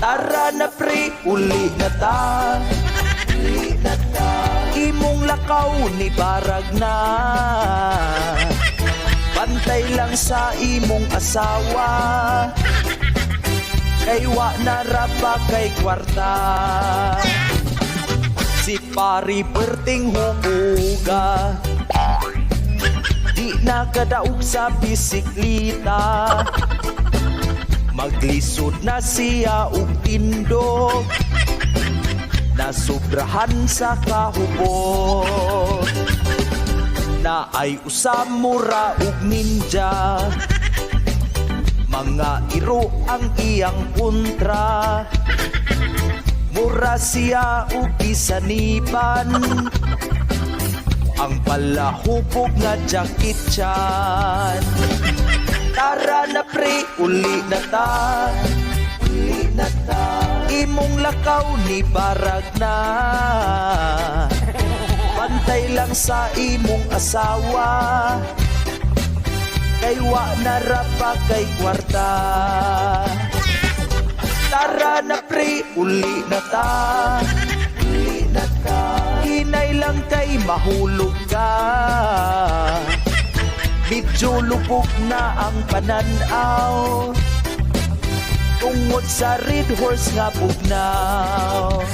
Tara na pre, uli na ta. Uli na ta. Imong lakaw ni barag na. Bantay lang sa imong asawa. Kay wa na ra pa kay kwarta. Si pari perting hubuga. Di na kadaog sa bisiklita. Maglisod na siya og tindog. Nasubrahan sa kahubog. Na ay usamura og ninja. Mga iro ang iyang kontra. Mura siya og isanipan. Ang palahubog nga Jackie Chan. Tara na pre, uli na ta. Uli na ta. Imong lakaw ni barag na. Bantay lang sa imong asawa. Kay wa na ra pa kay kwarta. Tara na pre, uli na ta. Uli na ta. Hinay lang kay mahulog ka. Medyo lubog na ang pananaw. Tungod sa red horse nga bugnaw.